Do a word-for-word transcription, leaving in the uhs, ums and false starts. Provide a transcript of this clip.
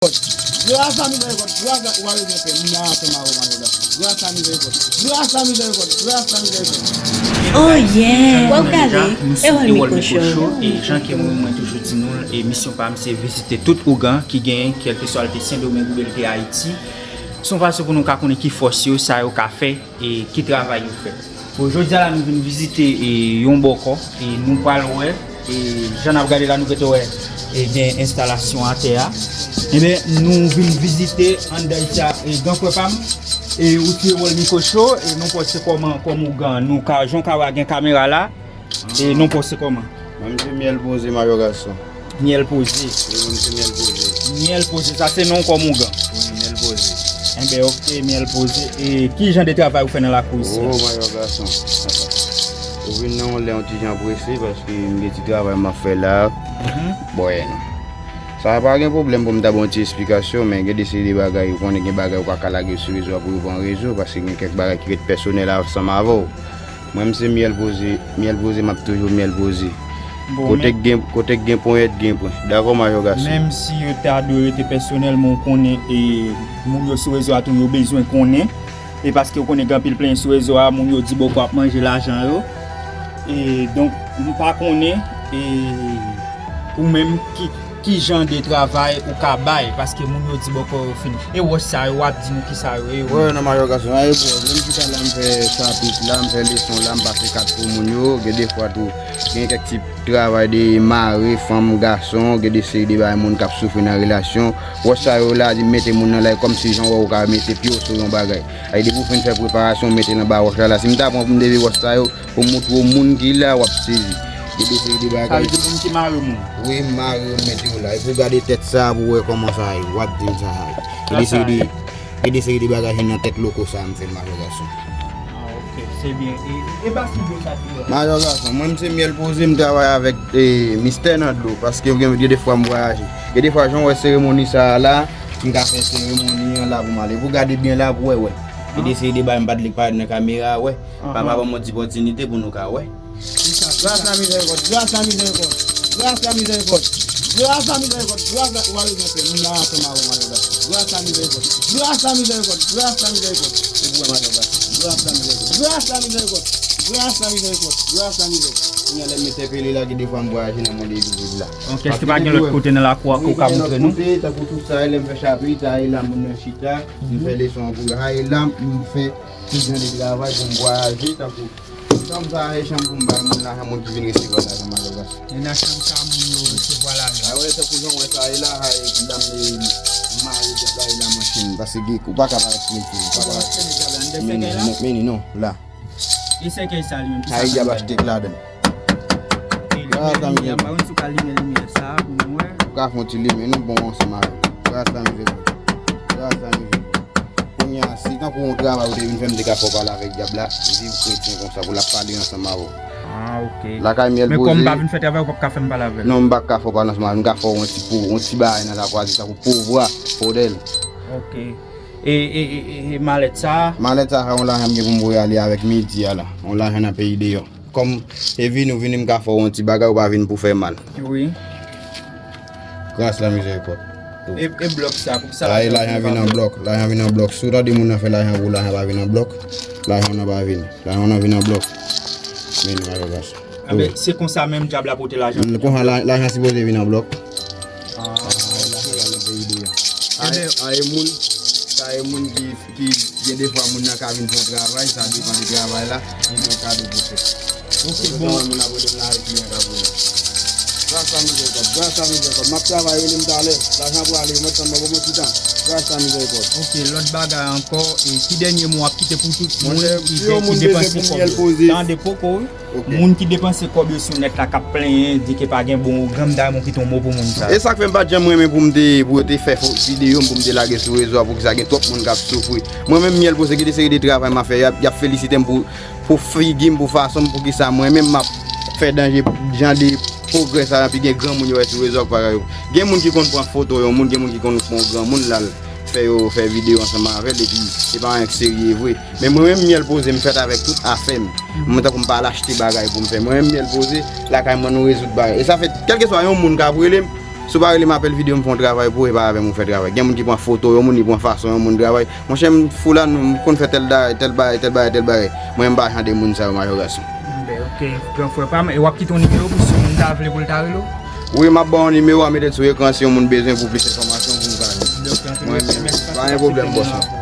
Gras a mizèrikòd, gras a, ou pa bezwen pè, m la ansanm avè w, Mario Garçon. Gras a mizèrikòd, gras a mizèrikòd, gras a mizèrikòd. Oh yeah! W ap gade Ewòl Miko Show. E jan ke mwen, mwen toujou di nou, e misyon pa m se vizite tout ougan ki genyen, kèlkeswa l te Sendomeng oubyen l te Ayiti. Se yon fason pou nou ka konnen ki fòs yo, sa yo ka fè, e ki travay yo fè. Bon, jodi a la, nou vin vizite, e, yon bòkò, e nou pral wè, e jan n ap gade la, nou gentan wè, e gen enstalasyon atè a. Enben, nou vin vizite anndan isit a, e gran frè pa m, e ou se Ewòl Miko Show, e non pa w se kòman, kòm ougan, nou ka, jan w ka wè gen kamera la, e non pa w se kòman. Mwen, m se Myèl Poze, Mario Garçon. Myèl Poze. Wi, mwen, m se Myèl Poze. Myèl Poze, sa se non kòm ougan. Wi, Myèl Poze. Enben, ok, Myèl Poze. E ki jan de travay ou fè nan lakou isit? Oh, Mario Garçon. Ou vin nan yon lè yon ti jan prese, paske m gen ti travay m ap fè la. Mhm. Bon, sa pa gen pwoblèm pou m ta ba w yon ti esplikasyon, men gen de seri de bagay, ou konnen gen bagay ou pa ka lage sou rezo a pou yo pa an rezo, paske gen kèk bagay ki ret pèsonèl ansanm avè w. Mwen, m se Myèl Poze, Myèl Poze, m ap toujou Myèl Poze. Bon, kote men k gen, kote k gen ponyèt, gen pwen. Dakò, Mario Garçon? Menm si yo ta dwe rete pèsonèl, men w konnen, e, moun yo sou rezo a tou, yo bezwen konnen. E paske w konnen gen anpil plenyen sou rezo a, moun yo di bòkò ap manje lajan yo. E, donk, m pa konnen, e, ou menm ki, ki jan de travay ou ka bay, paske moun yo di bòkò yo fin. E wòch sa yo, w ap di nou ki sa yo ye, wi. Wè, non, Mario Garçon, a, e bon, menm si sa la, m fè chapit la, m fè leson la, m pase kat pou moun yo, gen de fwa tou, gen kèk ti travay de mari, fanm, gason, gen de seri de bagay moun k ap soufri nan relasyon. Wòch sa yo la, di mete moun nan lay kòmsi jan w wè ou ka mete pye w sou yon bagay. Ay, depi w fin fè preparasyon, w mete l anba wòch la la. Si m ta pran pou m leve wòch sa yo, pou m moutre w moun ki la, w ap sezi. Gen de seri de bagay. Sa vle di moun ki mare moun? Wi, m mare yo, m mete yo la. Epi w gade tèt sa a pou w wè kòman sa ye. W ap di m sa a ye. Gen de seri de, gen de seri de bagay nan tèt loko sa a m fè l, Mario Garçon. Ah, ok, se byen. E, e pa si dlo sa te ye? Mario Garçon, mwen, m se Myèl Poze, m travay avèk, e, mistè nan dlo, paske gen, gen de fwa m vwayaje. Gen de fwa, jan w wè seremoni sa a la, m ka fè seremoni an la pou m ale. Pou w gade byen la, pou w wè, wè. Gen de seri de bagay m pa t vle parèt nan kamera, wè. Papa ban m yon ti opòtinite pou nou ka wè. Gras a mizèrikòd, gras a mizèrikòd, gras a mizèrikòd, gras a mizèrikòd, gras a, ou pa bezwen pè, m la ansanm avè w, Mario Garçon. Gras a mizèrikòd, gras a mizèrikòd, gras a mizèrikòd. E pou wè, Mario Garçon. Gras a mizèrikòd, gras a mizèrikòd, gras a mizèrikòd, gras a mizèrikòd. Kounye a lè m entèpele la, gen de fwa m vwayaje nan mond envizib la. Ok, èske pa gen lòt kote nan lakou a ke w ka montre nou? Wi, gen lòt kote, tankou tout sa, lè m fè chapit, a, e la moun nan chita, m fè leson pou yo, a, e la m fè tout jan de travay pou m vwayaje, tankou Chanm sa a e chanm pou m bay moun lajan, moun ki vin resevwa lajan, Mario Garçon. E nan chanm sa a moun yo resevwa lajan. A wè, tankou jan w wè sa ye la, a, e la m, e, m mare dyab la, e la m an chenn. Paske ou pa ka parèt plen tou, ou pa parèt. Meni, non, meni, non, la. E sèkèy sa li menm, ki sa? A, e dyab achte k ladan. E li menm, m pa konn si w ka limen limyè sa a pou nou wè. Ou ka fè yon ti limen, nou bon ansanm avè w. Gras a mizèrikòd. Gras a mizèrikòd. Kounye a, si tankou yon travay ou te vin fè, m te ka fè w pale avèk dyab la, viv kretyen konsa, pou l ap pale ansanm avè w. Ah, ok. Lakay Myèl Poze. Men kòm m pa vin fè travay, ou p ap ka fè m pale avè l? Non, m pa ka fè w pale ansanm avè l, m ka fè w yon ti pou, yon ti bagay nan lakou a, tankou pouvwa, podèl. Ok. E, e, e, e, e malèt sa a? Malèt sa a, se yon lajan m gen pou m voye ale avèk midi a la. Yon lajan nan peyi deyò. Kòm e vini, ou vini, m ka fè w yon ti bagay, ou pa vin pou fè mal. Wi. Gras la mizèrikòd. E, e blòk sa, pou ki sa lajan vin an blòk? Lajan vin an blòk. Si w tande moun nan fè lajan pou ou, lajan pa vin an blòk. Lajan w nan pa vini. Lajan w nan vin an blòk. Men nou ale gras. Anben, se konsa menm dyab la pote lajan. Konsa la, lajan sipoze vin an blòk. Ah, lajan nan peyi deyò. Anben, a, e moun, sa e moun ki Ki gen de fwa moun nan ka vin fè yon travay, sa depann de travay la, li gen yon kado pou fè. Ok, bon. Moun ap rele m la, epi yon kado. Gras a mizèrikòd, gras a mizèrikòd. M ap travay, rele m talè. Lajan prale, mwen tann mwen bon ti tan. Gras a mizèrikòd. Ok, lòt bagay ankò, e ki dènye mo w ap kite pou tout moun ki depanse kòb yo? Tande poko, wi. Ok. Moun ki depanse kòb yo sou nèt la k ap plenyen, di ke pa gen bon, granm dam ou kite yon mo pou moun sa yo. E sa k fè m pa t janm renmen pou m te, pou yo te fè fo videyo m, pou m te lage sou rezo a, poukisa gen twòp moun k ap soufri. Mwen menm, Myèl Poze, gen de seri de travay m ap fè, y ap, y ap felisite m pou, pou figi m, pou fason m, poukisa mwen menm m ap fè danje, jan de pwogrè sa, epi gen granmoun yo wè sou rezo ak bagay yo. Gen moun ki konn pran foto yon moun, gen moun ki konn pran yon granmoun l al fè yo fè videyo ansanm avè l, epi se pa anyen k serye vre. Men mwen menm, Myèl Poze, m fèt avèk tout afè m. Mwen tankou m pa al achte bagay pou m fè. Mwen menm, Myèl Poze, lakay mwen nou rezoud bagay. E sa fè, kèlkeswa yon moun k ap rele m, Si w pa rele m apèl videyo, m fè yon travay pou ou, e pa avè m ou fè travay. Gen moun ki pran foto yon moun, li pran fason yon moun travay. Monchè, m fou la, m konn fè tèl bagay, tèl bagay, tèl bagay, tèl bagay. Mwen, m pa jan de moun sa yo, majorasyon. Ben, ok, gran frè pa m, e w ap kite yon nimewo pou si yon moun ta vle pou l ta rele w? Wi, m ap ba w nimewo a, mete l sou ekran si yon moun bezwen pou plis enfòmasyon pou m ka. Mwen menm, pa gen pwoblèm, bòs mwen.